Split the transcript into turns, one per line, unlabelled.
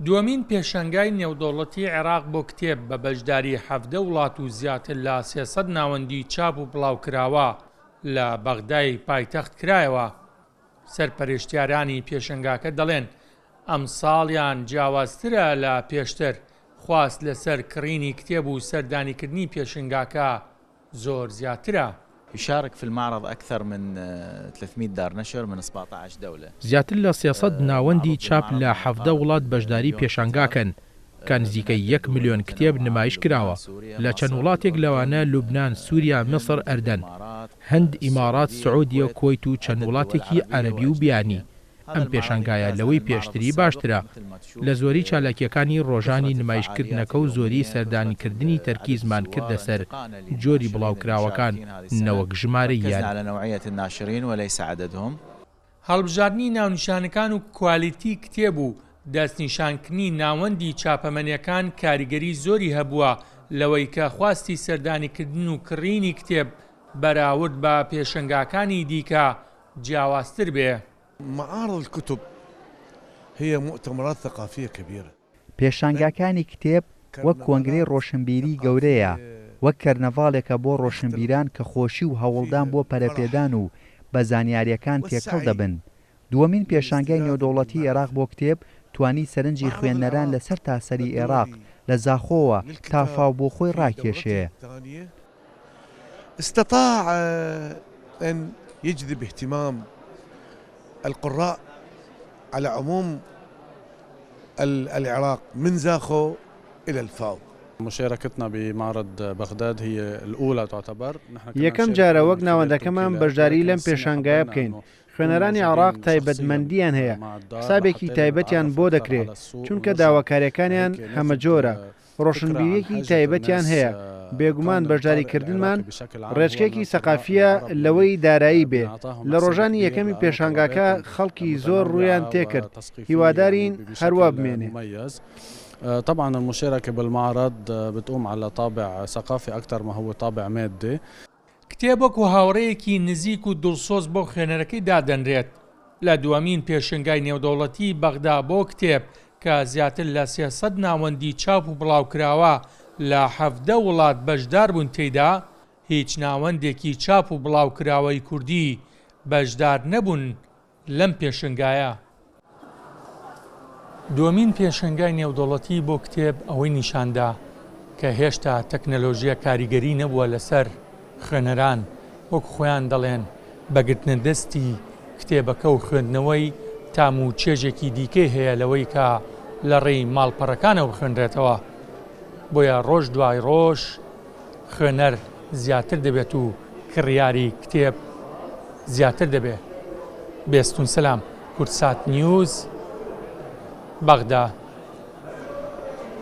دووەمین پێشەنگای نێودەوڵەتی عێراق بۆ کتێب بە بەشداری 17 وڵات و زیاتر لە 300 ناوەندی چاپ و بڵاوکراوە لە بەغدای پایتەخت کرایەوە. سەرپەرشتیارانی پێشەنگاکە دەڵێن، ئەمساڵیان جیاوازترە لە پێشتر، خواست لەسەر کڕینی کتێب و سەردانیکردنی پێشنگاکە زۆر زیاترە.
يشارك في المعرض أكثر من 300 دار نشر من 17 دولە.
زیاتر لە 300 ناوەندی چاپ لە 17 وڵات بەشداری پێشانگاکەن کە نزیکەی یەک ملیۆن کتێب نمایش کراوە لە چەند وڵاتێک لەوانە لوبنان، سوریا، میسر، ئەردەن، هند، ئیماڕات، سعودیە، کوەیت و چەند وڵاتێکی عەرەبی و بیانی. ئەم پێشانگایە لەوەی پێشتری باشترە لە زۆری چالاکییەکانی ڕۆژانی نمایشکردنەکە و زۆری سەردانیکردنی تەرکیزمان کردە سەر جۆری بڵاوکراوەکان نەوەک ژمارەیان.
هەڵبژاردنی ناونیشانەکان و کوالیتی کتێب و دەستنیشانکردنی ناوەندی چاپەمەنیەکان کاریگەری زۆری هەبووە لەوەی کە خواستی سەردانیکردن و کڕینی کتێب بەراورد بە پێشەنگاکانی دیکە جیاوازتر بێ.
معارض الکتب هی مؤتمرات ثقافیە کبیرە.
پێشانگاکانی کتێب وەک کۆنگرەی ڕۆشنبیری گەورەیە، وەک کەرنەڤاڵێکە بۆ ڕۆشنبیران کە خۆشی و هەوڵدان بۆ پەرەپێدان و بە زانیارییەکان تێکەڵ دەبن. دووەمین پێشانگای نێودەوڵەتی ئێراق بۆ کتێب توانی سەرنجی خوێنەران لە سەرتاسەری ئێراق لە زاخۆوە تا فاو بۆ خۆی ڕاکێشێ.
استطاع ان يجذب اهتمام القراء على عموم العراق من زاخو الى الفاو.
مشاركتنا بمعرض بغداد هي الأولى تعتبر.
یەکەم جارە وەک ناوەندەکەمان بەشداری لەم پێشانگایە بکەین، خوێنەرانی عێراق تایبەتمەندییان هەیە، حسابێکی تایبەتیان بۆ دەکرێ، چونکە داواکارییەکانیان هەمەجۆرە، ڕۆشنبیرییەکی تایبەتیان هەیە، بێگومان بەشداریکردنمان ڕێچکەیەکی سەقافییە لەوەی دارایی بێ، لە ڕۆژانی یەکەمی پێشانگاکە خەڵکی زۆر ڕوویان تێکرد، هیوادارین هەروا بمێنێ.
طبعا المشاركة بالمعرض بتقوم على طابع ثقافي أكثر ما هو طابع مادي.
کتێب وەکو هاوڕێیەکی نزیک و دڵسۆز بۆ خوێنەرەکەی دادەنرێت. لە دووەمین پێشنگای نێودەوڵەتیی بەغدا بۆ کتێب کە زیاتر لە 300 ناوەندی چاپ و بڵاوکراوە لە 17 وڵات بەشداربوون تێیدا، هیچ ناوەندێکی چاپ و بڵاوکراوەی کوردی بەشدار نەبوون لەم پێشنگایە. دووەمین پێشەنگای نێودەوڵەتی بۆ کتێب ئەوەی نیشاندا کە هێشتا تەکنەلۆژیا کاریگەری نەبووە لەسەر خوێنەران، وەک خۆیان دەڵێن بە گرتنە دەستی کتێبەکە و خوێندنەوەی تام و چێژێکی دیکەی هەیە لەوەی کە لە ڕێی ماڵپەڕەکانەوە بخوێنرێتەوە. بۆیە ڕۆژ دوای ڕۆژ خوێنەر زیاتر دەبێت و کڕیاری کتێب زیاتر دەبێت. بێستون سەلام، کوردسات نیوز، بەغدا.